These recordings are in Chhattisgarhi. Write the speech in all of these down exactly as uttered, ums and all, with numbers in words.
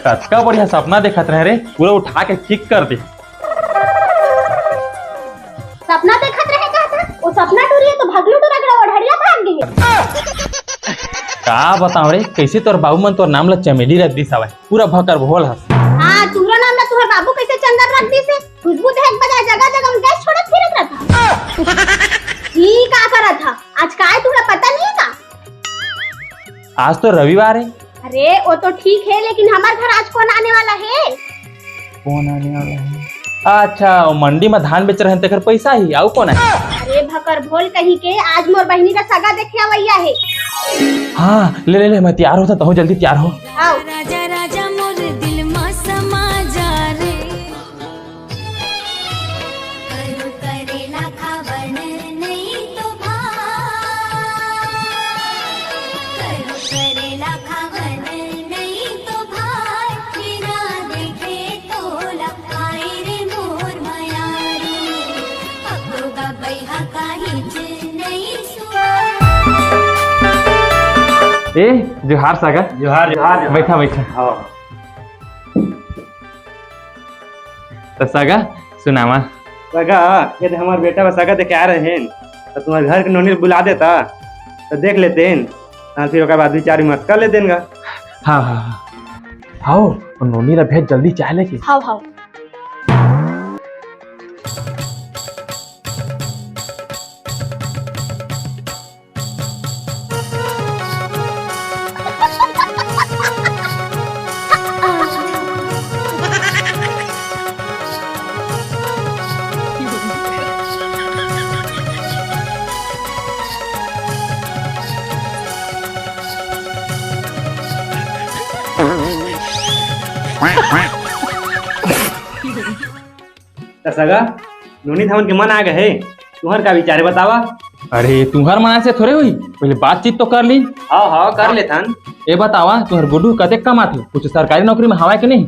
कतका बढ़िया सपना देखत रहे रे, पूरा उठा के किक कर दे। सपना देखत रहे का था? वो सपना टूरी है तो भगलू टूरा के ओढ़ड़िया भाग गई। का बताओ रे, कैसे तोर बाबू मन तोर नाम ला चमेली रख दिस हवय, पूरा भकर भोल हस। हाँ, तोरो नाम ला तुहर बाबू कैसे चंदन रख दिस हे? खुशबू देख बजाय जगह जगह में गैस छोड़त फिरत रहत। ई का करत हा? आज काय तुहरा पता नहीं है का? आज तो रविवार है। अरे, वो तो ठीक है, लेकिन हमार घर आज कौन आने वाला है? कौन आने वाला है? अच्छा, वो मंडी में धान बेच रहे हैं, तेकर पैसा ही, आऊ कौन है? अरे, भकर भोल कहीं के, आज मोर बहिनी का सगा देखे आवैया है। हाँ, ले, ले, ले, मैं तैयार होता, तहूँ जल्दी तैयार हो। आओ। राजा, राजा, मोर दिल मा समा जा रे। करू करेला खावन नहीं तो भाई, करू करेला खावन नहीं तो भाई, बिना देखे तोला आए रे मोर मयारू, अको गबई हा काहीच नहीं सुना। ए, जोहार सगा। जोहार, जोहार, जोहार। बैठा, बैठा। हाँ। त सगा, सुनावा। सगा, ये तो हमार बेटा बा, सगा देखे आ रहे हैं, तो तुम्हारे घर के नोनी बुला देता, तो देख लेते हैं, हाँ, फिर ओकर बाद विचार विमर्श कर लेते हैं गा। हाँ, हाँ, हाँ। हाओ, वो नोनी ला भेज जल्दी चाय लेके। हाओ, हाओ। त सगा, नोनी धामन के मन आ गए हे, तुहर का विचार हे बतावा? अरे, तुहर मन से थोड़े हुई, पहले बातचीत तो कर ली। हाँ, हाँ, कर लेथन। ए बतावा, तुहर गुड्डू कतेक कमाथे? कुछ सरकारी नौकरी में हवय के नहीं?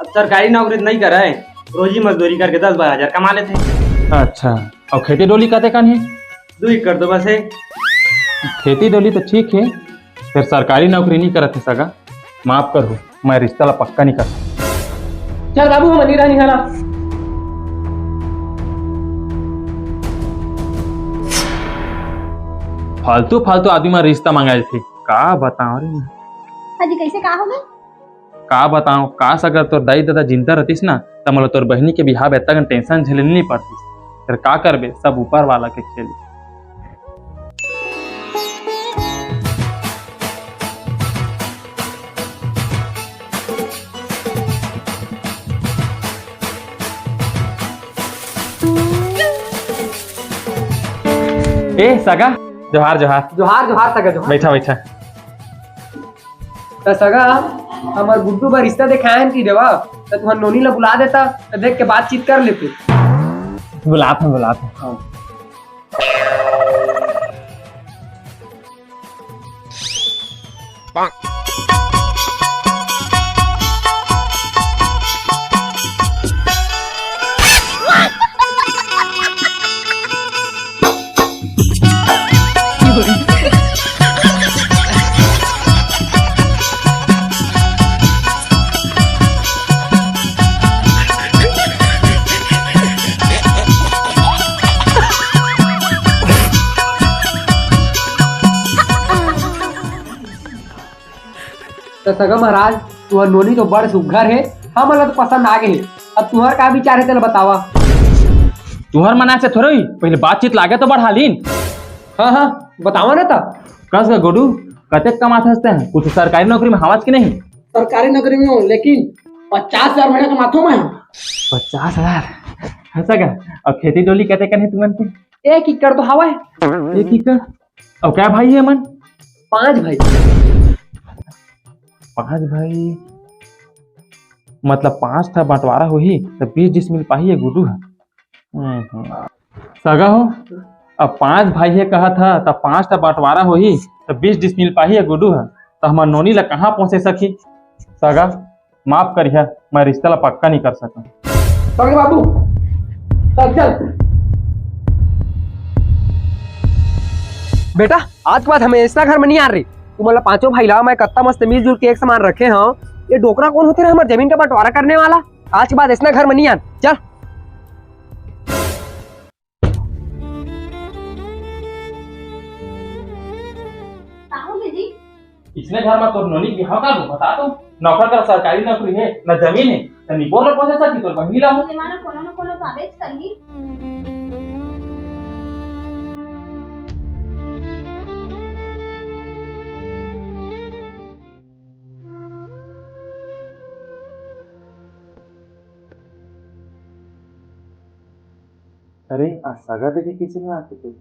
अब सरकारी नौकरी तो नहीं करे, रोजी मजदूरी करके दस बारह हजार कमा लेथे। अच्छा, अउ खेती डोली कतेकन हे? दू एकड़ तो बस हे। खेती डोली तो ठीक हे, फेर सरकारी नौकरी नहीं करत हे सगा, माफ करहू, मैं रिश्ता ला पक्का नहीं कर सकता। चल बाबू, हम नहीं रहनी हला। फालतू फालतू आदमी मा रिश्ता मंगाए थे, का बताओ रे। हाँ जी, कैसे का हो गए? का बताओ, काश अगर तोर दाई ददा जिंदा रहतिस ना, त मोला तोर बहिनी के बिहाव एतना कन tension झेले नहीं पड़तिस। फेर का करबे, सब ऊपर वाला के खेल। ए सगा, जोहार जोहार। जोहार जोहार सगा, जोहार। बैठा बैठा। त सगा, हमर गुड्डू बर रिश्ता देखायन कि देवा, त तुहर नोनी ला बुला देता, त देख के बातचीत कर लेते। बुलात हूँ, बुलात हूँ। हाँ। त सगा महाराज, तुहर नोनी तो बड़ सुग्घर हे, हमन ला तो पसंद आ गे हे। अब तुहर का विचार हे, तेला बतावा। तुहर मना से थोड़े होई, पहले बातचीत लागे तो बढ़ा लीन। हाँ, हाँ, बतावा ना त। कस गा गुड्डू, कतेक कमाथस तैं? कुछ सरकारी नौकरी में हवस कि नहीं? सरकारी नौकरी में हूँ, लेकिन पचास हजार महीना कमाथो मैं। पचास हजार? हाँ सगा, अउ खेती डोली कतेकन हे तुमन के? एक एकड़ तो हवय। एक एकड़? अउ कै भाई हे मन? पांच भाई। पांच भाई, मतलब पांच ठा बंटवारा होही त बीस डिसमिल पाही ये गुड्डू ह। हम्म, हम्म। सगा हो, अब पांच भाई हे कहत ह त पांच ठा बंटवारा होही त बीस डिसमिल पाही ये गुड्डू ह, त हमर नोनी ला कहाँ पहुंचे सकही? सगा, माफ करिहा, मैं रिश्ता ला पक्का नहीं कर सकूं। चल रे बाबू, चल, चल। बेटा, आज के बाद हमेशा घर में नहीं आ रही। तुमन ला पांचों भाई ला मैं कत्ता मस्त मिलजुल के एक समान रखे हंव। ये डोकरा कोन होथे रे हमर जमीन का बंटवारा करने वाला? आज के बाद अइसना घर म नइ आन। चल। का हो दीदी? अइसने घर म तोर नोनी के बिहाव का बता तो? ना ओकर सरकारी नौकरी हे, ना जमीन हे, ना निपोर ल पोसे सकही तोर बहिनी ला। जमाना कोनो न कोनो तो आबेच करही। अरे, आज सगा देखे कइसे नइ आत हे?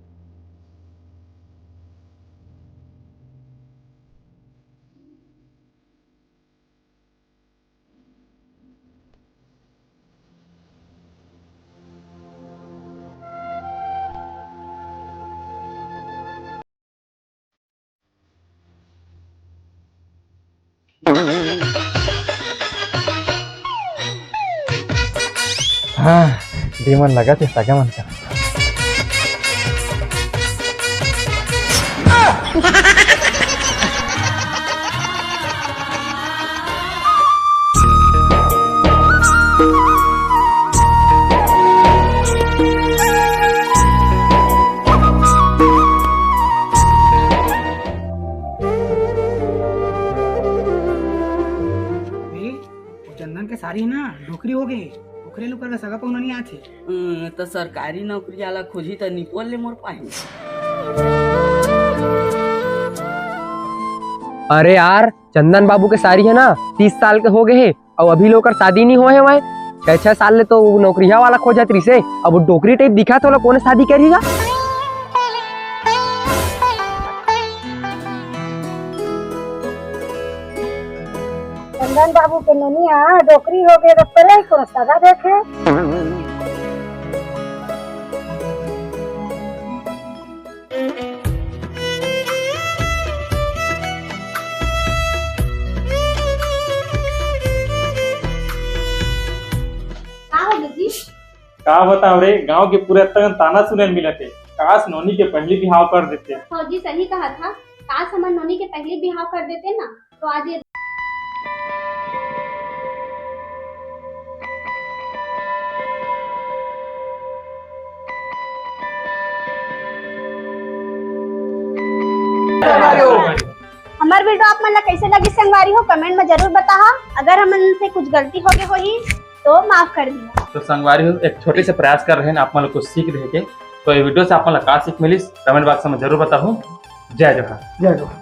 हाँ, दे मन लगथे सगा मन का। अबे, वो चंदन के सारी हे ना, डोकरी हो गे, ओकरे लुकर का सगा पहुना नइ आथे। हम्म, त सरकारी नौकरी वाला खोजी त निपोर ले मोर पाही। अरे यार, चंदन बाबू के सारी हे ना, तीस साल के हो गे हे, अउ अभी ले ओकर शादी नइ होए हवय। छह छह साल ले तो वो नौकरिया वाला खोजत रहिसे, अब वो डोकरी टाइप दिखत हे, ओला कोन शादी करही गा? चंदन बाबू के नोनी ह डोकरी हो गे, तो पहले ही कोनो सगा देखे। का हो दीदी? का बताओ रे, गांव के पूरा तन ताना सुने ल मिलत हे। काश नोनी के पहली बिहाव कर देते। फौजी सही कहा था, काश हमर नोनी के पहली बिहाव कर देते ना, तो आज ये हमर video आप मन ला कैसे लगी संगवारी हो, comment में जरूर बताहा। अगर हमन से कुछ गलती हो गई होही तो माफ कर दिया। तो संगवारी हो, एक छोटे से प्रयास कर रहे हैं आप मन ला कुछ सीख रहे के, तो ये video से आप मन ला का सीख मिलिस, comment box में जरूर बताहू। जय जोहार। जय जोहार।